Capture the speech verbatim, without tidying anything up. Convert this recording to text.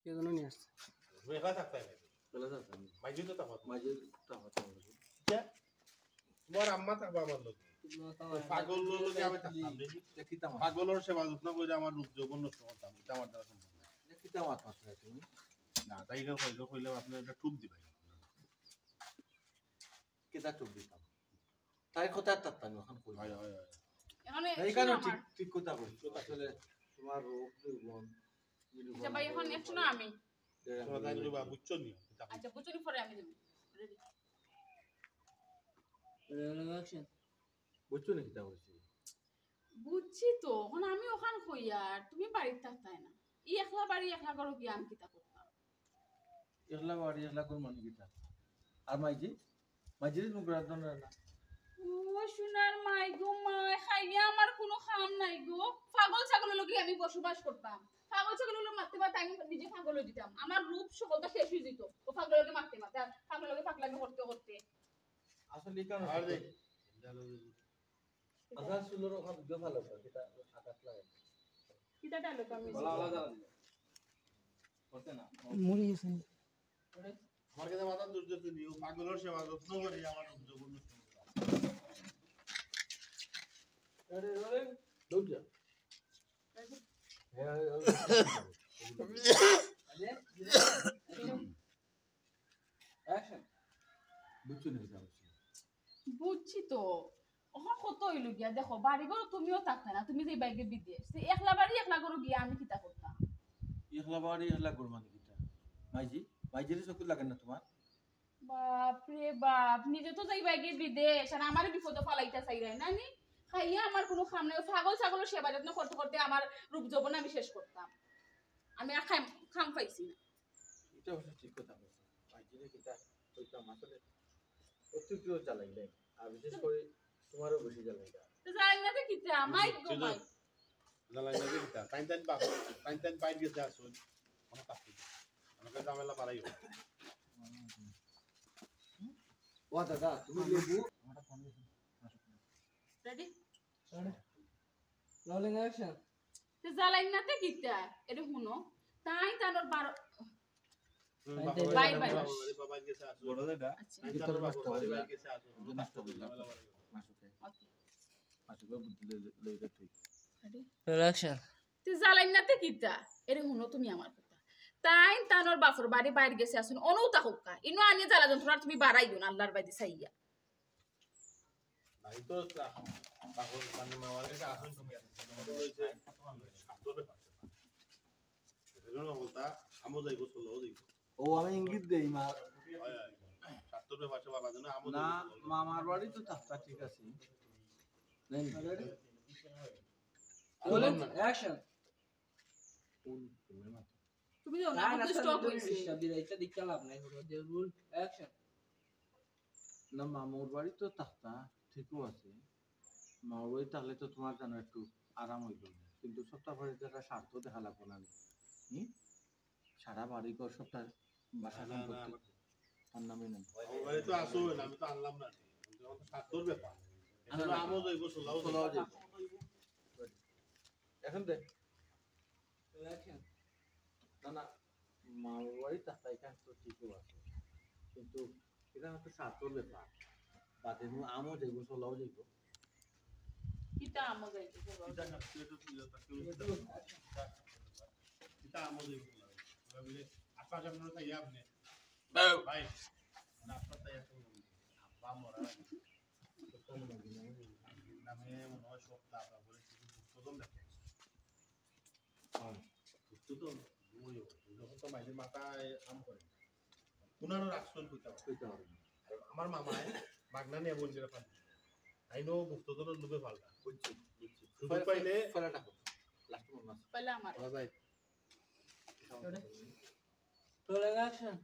কে যেন নিয়ে আসছে। তুমি একা থাকতায় না? চলে যাও, আমি মাইজি তো তামাত। মাইজি তো তামাত, আমার লগে। কে? তোমার আম্মা থাকবা আমার লগে। পাগল লগে আমি থাকতাম না। দেখি তামাত। পাগলর সেবা যত্ন করে আমার রূপ যৌবন নষ্ট করতাম, এটা আমার দ্বারা সম্ভব না। দেখি তামাত মাত্র তুমি। না, তাই এটা কইলে, কইলে আপনি এটা টুপ দিবেন। কিতা টুপ দিতাম? তাই কথা আর তাত্তা না, এখন কই। হয়, হয়, হয়। এখন এই একশো কারণে আমার। ঠিক, ঠিক কথা কইছো। আসলে তোমার রূপ যৌবন, আচ্ছা ভাই, এখন একশো না আমি। তোমার তাই দিবা, বুঝছো নি? আচ্ছা, বুঝছো নি, পরে আমি দেবো। Ready? Action. বুঝছো নি কিতা কইছি? বুঝছি তো, এখন আমি ওখান কই আর তুমি বাড়িত থাকতায় না। ই একলা বাড়ি একলা ঘরো গিয়া আমি কিতা করতাম? একলা বাড়ি একলা ঘর মানে কিতা? আর মাইজি? মাইজিরে তুমি ঘুরার দরকার না। ও সোনার মাই গো মাই, খাইয়া আমার কোনো কাম নাই গো। পাগল ছাগলর লগে আমি বসবাস করতাম। পাগল ছাগলর লগে মারতে মারতে আমি নিজে পাগল হয়ে দিতাম। আমার রূপ সকলটা শেষ হয়ে যেত। ও পাগলর লগে মারতে মারতে, আর পাগলর লগে পাগলামি করতে করতে। আসলে এই কারণে আর দেখ। আচ্ছা, চুলর ওখান দিয়ে ভালো করে, এটা আঘাত লাগে। কিতা ডায়লগ আমি বলা, বলা যাবে না। করতে না। মরে গেছে নি? আমার কাছে মাথা দুর্য তুমি, ও পাগলর সেবা যত্ন করে আমার যৌবন নষ্ট করে। আরে, আরে, দৌড় যা। হ্যাঁ, হ্যাঁ, হ্যাঁ। Action. বুঝছো নি কিতা কইছি? বুঝছি তো। অখন কত অইলো গিয়া, দেখো, বাড়ি ঘর তুমিও থাকতে না, তুমি যে বাইরে বিদেশ, সে একলা বাড়ি একলা ঘরো গিয়া আমি কিতা করতাম? একলা বাড়ি একলা ঘর মানে কিতা? মাইজি, মাইজিরে চকুত লাগে না তোমার? বাপ রে বাপ, নিজে তো যাইবায় গিয়া বিদেশ, আর আমারে বিপদো ফালাইতা চাইরায় না নি? খাইয়া আমার কোনো কাম নাই, পাগল ছাগলর সেবা যত্ন করতে করতে আমার রূপ যৌবন আমি শেষ করতাম। আমি আর খাম, কাম পাইছি না। এটা অবশ্য ঠিক কথা বলছো। মাইজিরে কিতা কইতাম আসলে অতিরিক্ত জ্বালাইলে। আর বিশেষ করে তোমারও বেশি জ্বালাইলা। তো জ্বালাই না তো কিতা? মাইক গো মাইক। জ্বালাই না তো কিতা? টাইম টাইম বাপ, টাইম টাইম বাইর গেছে আসুন। কোনো কাজ নেই। আমাকে ঝামেলা বাড়াইও। ও দাদা, তুমি লেবু। Ready? Rolling action. তে জ্বালাই না তে কিতা? এটা হুনো। তাই তানোর বারো হুম, তাই বাবা তাই বাড়ি, বাবা বাড়ি। বাড়ি, বাবা গেছে আসো। বড় দাদা। আচ্ছা। তাই তানোর বাবা বাড়ি, বাড়ি গেছে আসো। নষ্ট করলাম। ঝামেলা বাড়াইও। মাসুকে। Okay. মাসুকে বুদ্ধি লই, লই, লই, ঠিক। Ready? Action. তে জ্বালাই না তে কিতা? এরে হুনো তুমি আমার কথা। তাই তানোর বাপর বাড়ি বাইর গেছে আসুন, অনৌ তা হোক কা। ইনো আনিয়ে জ্বালা যন্ত্রণা তুমি বাড়াইও না, আল্লাহর বাড়ি চাইয়া। নাই তো তা-, তারপর মানে মামার কাছে আসুন তুমি, তোমাদের ওই যে স্বার্থ ব্যাপার। এজন্য বলতা, আমও যাইবো, চলেও যাইবো। ও, আমি ইঙ্গিত দেই, মা। হয়, হয়। স্বার্থ ব্যাপার সে বাবা যেন আমও না, যাইবো, চলেও যাইবো। মামার বাড়ি তো থাকতা, ঠিক আছে। নেন। বলেন, action। তুমি যাও না, না, আমার না, তো স্টক তুমি হইছে। হিসাব দিলে এটা দেখতে লাভ নাই, হলো যে রুল, action। না, মামুর বাড়ি তো থাকতা, ঠিকও আছে। মামুর বাড়ি থাকলে তো তোমার জানো একটু আরাম হইল, কিন্তু সপ্তাহ পরে তো একটা স্বার্থ দেখা লাগবো না নি? হুম? সারা বাড়ি ঘর সবটা বাসা না, না, সম্পত্তি আমার তার নামে নেই। আমার বাড়ি তো আসো না, আমি তো আনলাম না। কিন্তু আমার তো স্বার্থর ব্যাপার। না, না, না। আমও যাইবো, চলেও চলেও যাইবো। যাইবো। এখন দেখ। Action. না, না, মামার বাড়ি থাকতা এখান তো ঠিকও আছে, কিন্তু এখানে তো স্বার্থর ব্যাপার। বাদে নু আমও যাইবো, চলেও যাইবো। কিতা আমও যাইবো, চলেও কিতা যাইবো? না, তুই তো, তুই তো, তুই তো, কিতা আমও যাইবো, চলেও যাইবো। ওরা বলে, আপনার সামনে তাই আপনি। ভাই, না, আপনার তাই আপনি। আব্বা মরা লাগে। নামে মনে হয় সব দাদা বলে কিছু দুঃখ দেখে। হ্যাঁ। বুঝছো তো? ওই, ওই, যখন তো মাইজের মাথায় কাম করে না। ওনারও রাখছন কইতে হবে। কইতে হবে। আর আমার মামায় মাগনা নিয়ে বোন যেটা পান। তাই নো গুপ্তধনের লোভে পাল্টা। বুঝছি, বুঝছি। সুযোগ পাইলে ফেলাটা হোক। লাস্ট মনে আছে। পয়লা আমার। Bye bye. Rolling action.